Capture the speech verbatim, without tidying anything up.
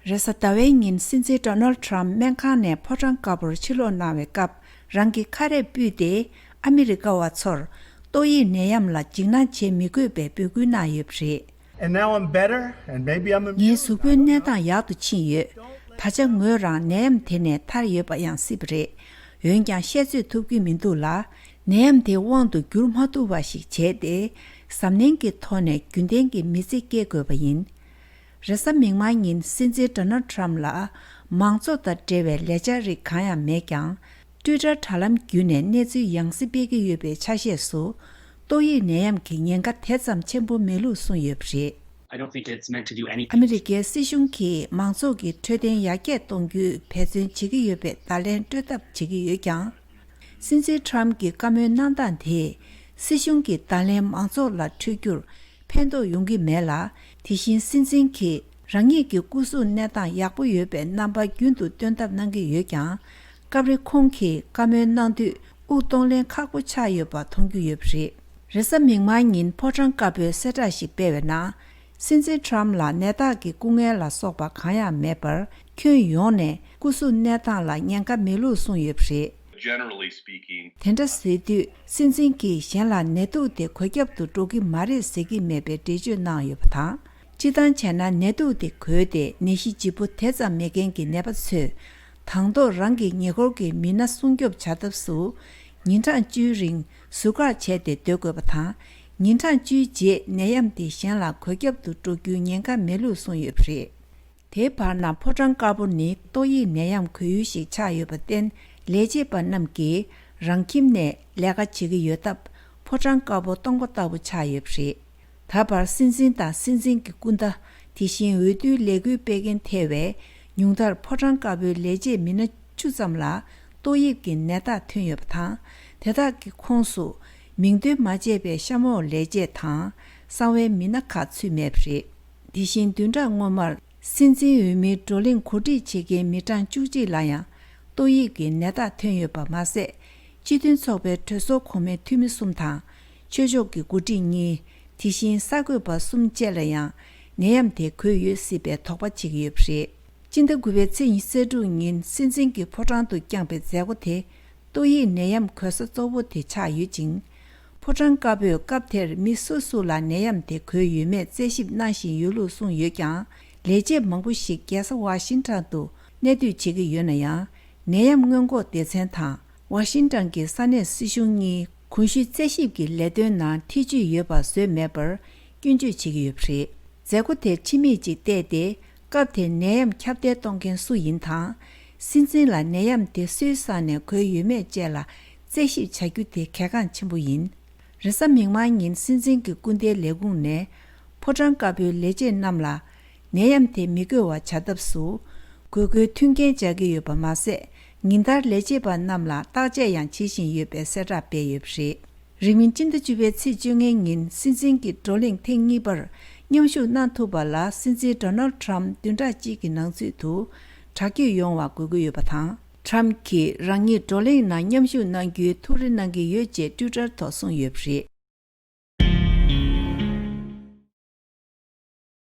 རེས་གཟའ་ཟླ་བའི་ཉིན་སྲིད་འཛིན་ཌོ་ནལ་ཌི་ཊརམ་སྨན་ཁང་ནས་ཕོ་བྲང་དཀར་པོར་ཕྱིར་ལོག་གནང་བའི་སྐབས། རང་གི་ཁ་རས་ཕུད་དེ་ཨ་མི་རི་ཀ་བ་ཚོར་ཏོག་དབྱིབས་ནད་ཡམས་ལ་འཇིགས་སྣང་བྱེད་མི་དགོས་པའི་འབོད་སྐུལ་གནང་ཡོད་པ་རེད། And now I'm better, and maybe I'm immune. ངའི་གཟུགས་པོའི་གནས་སྟངས་ཡག་ཏུ་ཕྱིན་ཡོད། ད་ཆ་ངོས་རང་ནད་ཡམས་དེ་ནས་ཐར་ཡོད་པ་ཡང་སྲིད་པ་རེད། འོན་ཀྱང་བཤད་ཚོད་ཐུབ་ཀྱི་མི་འདུག་ལ། ནད་ཡམས་དེ་དབང་དུ་འགྱུར་མ་ཐུབ་པ་ཞིག་བྱས་ཏེ། གཟབ་ནན་གྱི་ཐོག་ནས་རྒྱུན་ལྡན་གྱི་མི་ཚེ་སྐྱེལ་དགོས་པ་ཡིན། རེས་གཟའ་མིག་དམར་ཉིན་སྲིད་འཛིན་ཌོ་ནལ་ཌི་ཊརམ་ལ་མང་ཚོགས་དང་འབྲེལ་བའི་ལས་འཆར་རིགས་གང་ཡང་མེད་ཀྱང་། ཊུའི་ཊར་དྲ་ལམ་བརྒྱུད་ནས་གནས་ཚུལ་ཡང་སེ་སྤེལ་གྱི་ཡོད་པའི་ཆ་ཤས་སུ། ཏོག་དབྱིབས་ནད་ཡམས་ཀྱི་ཉེན་ཁ་དེ་ཙམ་ཆེན་པོ་མེད་ལུགས་གསུངས་ཡོད་པ་རེད། I don't think it's meant to do ཨ་anything. མི་རི་ཀའི་སྲིད་གཞུང་གིས་མང་ཚོགས་ཀྱི་འཕྲོད་བསྟེན་ཡར་རྒྱས་གཏོང་རྒྱུའི་འབད་བརྩོན་བྱེད་ཀྱི་ཡོད་པའི་བརྡ་ལན་སྤྲོད་ཐབས་བྱེད་ཀྱི་ཡོད་ཀྱང་། སྲིད་འཛིན་ཊརམ་གྱི་བཀའ་མོལ་གནང་སྟངས་དེས་སྲིད་གཞུང་གི་བརྡ་ལན་མང་ཚོགས་ལ་འཕྲོད་རྒྱུར་ཕན་ཐོགས་ཡོང་གི་མེད་ལ། དེ་བཞིན་སྲིད་འཛིན་གྱིས་རང་ཉིད་ཀྱི་སྐུ་གཟུགས་གནས་སྟངས་ཡག་པོ་ཡོད་པའི་རྣམ་པ་རྒྱུན་དུ་སྟོན་ཐབས་གནང་གི་ཡོད་ཀྱང་། སྐབས་རེ་ཁོང་གིས་བཀའ་མོལ་གནང་དུས་དབུགས་གཏོང་ལེན་ཁག་པོ་ཆགས་ཡོད་པ་མཐོང་རྒྱུ་ཡོད་པ་རེད། རེས་གཟའ་མིག་དམར་ཉིན་ཕོ་བྲང་དཀར་པོས་གསལ་བསྒྲགས་ཤིག་སྤེལ་བའི་ནང་། སྲིད་འཛིན་ཊརམ་ལ་ནད་རྟགས་ཀྱི་སྐུ་ངལ་ལ་སོགས་པ་གང་ཡང་མེད་པར། ཁྱོན་ཡོངས་ནས་སྐུ་གཟུགས་གནས་སྟངས་ལ་ཉེན་ཁ་མེད་ལུགས་གསུངས་ཡོད་པ་རེད། Generally speaking, དེ་འདྲ་ཟེར་དུས་སྲིད་འཛིན་གྱིས་གཞན་ལ་ནད་དུག་དེ་འགོས་ཁྱབ་ཏུ་འགྲོ་གི་མ་རེད་ཟེར་གྱི་མེད་པའི་འགྲེལ་བརྗོད་གནང་ཡོད་པ་དང་། སྤྱིར་བཏང་བྱས་ན་ནད་དུག་དེ་འགོས་ཏེ་ནད་གཞི་ལྗིད་པོ་དེ་ཙམ་མེད་མཁན་གྱི་ནད་པ་ཚོས། དང་ཐོག་རང་གི་ཉེ་འཁོར་གྱི་མི་སྣ་སྲུང་སྐྱོབ་བྱ་ཐབས་སུ། ཉིན་གྲངས་བཅུའི་རིང་ཟུར་བཀག་བྱས་ཏེ་སྡོད་དགོས་པ་དང་། ཉིན་གྲངས་བཅུའི་རྗེས་ནད་ཡམས་དེ་གཞན་ལ་འགོས་ཁྱབ་ཏུ་འགྲོ་རྒྱུའི་ཉེན་ཁ་མེད་ལུགས་གསུངས་ཡོད་པ་རེད། དེའི་བར་ན་ཕོ་བྲང་དཀར་པོ་ནི་ཏོག་དབྱིབས་ནད་ཡམས་འགོས་ཡུལ་ཞིག་ཆགས་ཡོད་པར་བརྟེན། ལས་བྱེད་པ་རྣམས་ཀྱིས་རང་ཁྱིམ་ནས་ལས་ཀ་བྱེད་ཀྱི་ཡོད་སྟབས། ཕོ་བྲང་དཀར་པོ་སྟོང་པ་ལྟ་བུ་ཆགས་ཡོད་པ་རེད། ད་བར་སྲིད་འཛིན་དང་སྲིད་འཛིན་གྱི་སྐུ་ཟླ། དེ་བཞིན་འོས་བསྡུའི་ལས་འགུལ་སྤེལ་མཁན་ཐེ་བའི་ཉུང་མཐར་ཕོ་བྲང་དཀར་པོའི་ལས་བྱེད་མི་སྣ་བཅུ་ཙམ་ལ་ཏོག་དབྱིབས་ཀྱི་ནད་རྟགས་ཐོན་ཡོད་པ་དང་། དེ་དག་གི་ཁོངས་སུ་མིང་འདོན་མ་བྱས་པའི་གཤམ་འོག་ལས་བྱེད་དང་གསང་བའི་མི་སྣ་ཁག་ཚུད་མེད་པ་རེད། དེ་བཞིན་བདུན་ཕྲག་སྔོན་མར། སྲིད་འཛིན་འོས་མིའི་བགྲོ་གླེང་གོ་སྒྲིག་བྱེད་མཁན་མི་གྲངས་བཅུ་གཅིག་ལ་ཡང་ཏོག་དབྱིབས་ཀྱི་ནད་རྟགས་ཐོན་ཡོད་པ་མ་ཟད། སྤྱི་མཐུན་ཚོགས་པའི་གྲོས་ཚོགས་གོང་མའི་འཐུས་མི་གསུམ་དང་། ཆོས་ཕྱོགས་ཀྱི་འགོ་ཁྲིད་གཉིས། དེ་བཞིན་གསར་འགོད་པ་གསུམ་བཅས་ལ་ཡང་ནད་ཡམས་དེ་འགོས་ཡོད་སྲིད་པའི་དོགས་པ་བྱེད་ཀྱི་ཡོད་པ་རེད། སྤྱི་ཟླ་དགུ་པའི་ཚེས་ཉི་ཤུ་རྩ་དྲུག་ཉིན་སྲིད་འཛིན་གྱིས་ཕོ་བྲང་དུ་བསྐྱངས་པའི་མཛད་སྒོ་དེ། ཏོག་དབྱིབས་ནད་ཡམས་འགོས་ས་གཙོ་བོ་དེ་ཆགས་ཡོད་ཅིང་། ཕོ་བྲང་དཀར་པོས་སྐབས་དེར་མི་སུ་སུ་ལ་ནད་ཡམས་དེ་འགོས་ཡོད་མེད་རྩད་ཞིབ་གནང་བཞིན་ཡོད་ལུགས་གསུངས་ཡོད་ཀྱང་། ལས་བྱེད་མང་པོ་ཞིག་རྒྱལ་ས་ཝ་ཤིང་ཊོན་དུ་གནས་སྡོད་བྱེད་ཀྱི་ཡོད་ན་ཡང་། ནད་ཡམས་སྔོན་འགོག་སྡེ་ཚན་དང་ཝ་ཤིང་ཊོན་གྱི་ས་གནས་སྲིད་གཞུང་གཉིས་གོང་ཞུས་རྩད་ཞིབ་ཀྱི་ལས་དོན་ནང་ཐེ་བྱུས་ཡོད་པ་བཟོས་མེད་པར་སྐྱོན་བརྗོད་བྱེད་ཀྱི་ཡོད་པ་རེད། མཛད་སྒོ་དེར་ཕྱི་མིག་ཅིག་བལྟས་ཏེ། སྐབས་དེར་ནད་ཡམས་ཁྱབ་གདལ་གཏོང་མཁན་སུ་ཡིན་དང་། སྲིད་འཛིན་ལ་ནད་ཡམས་དེ་སུའི་ས་ནས་འགོས་ཡོད་མེད་བཅས་ལ་རྩད་ཞིབ་བྱ་རྒྱུ་དེ་གལ་འགངས་ཆེན་པོ་ཡིན། རེས་གཟའ་མིག་དམར་ཉིན་སྲིད་འཛིན་གྱི་སྐུ་ཟླའི་ལས་ཁུངས་ནས་ཕོ་བྲང་དཀར་པོའི་ལས་བྱེད་རྣམས་ལ་ནད་ཡམས་དེ་མི་འགོས་པ་བྱ་ཐབས་སུ་དགོས་མཁོའི་མཐུན་རྐྱེན་སྦྱར་གྱི་ཡོད་པ་མ་ཟད། ཉིན་ལྟར་ལས་བྱེད་པ་རྣམས་ལ་བརྟག་དཔྱད་ཡང་བྱེད་བཞིན་ཡོད་པའི་གསལ་བསྒྲགས་སྤེལ་ཡོད་པ་རེད། རིང་མིན་སྤྱི་ཟླ་བཅུ་པའི་ཚེས་བཅོ་ལྔའི་ཉིན་སྲིད་འཛིན་གྱི་བགྲོ་གླེང་ཐེངས་གཉིས་པར་མཉམ་ཞུགས་གནང་ཐུབ་པ་ལ་སྲིད་འཛིན་ཌོ་ནལ་ཌི་ཊརམ་བདུན་ཕྲག་གཅིག་གི་ནང་ཚུད་དུ་དྲག་སྐྱོད་ཡོང་བ་དགོས་ཀྱི་ཡོད་པ་དང་། ཊརམ་གྱིས་རང་ཉིད་བགྲོ་གླེང་ནང་མཉམ་ཞུགས་གནང་རྒྱུའི་ཐུགས་རེ་གནང་གི་ཡོད་ཅེས་ཊུའི་ཊར་ཐོག་གསུངས་ཡོད་པ་རེད།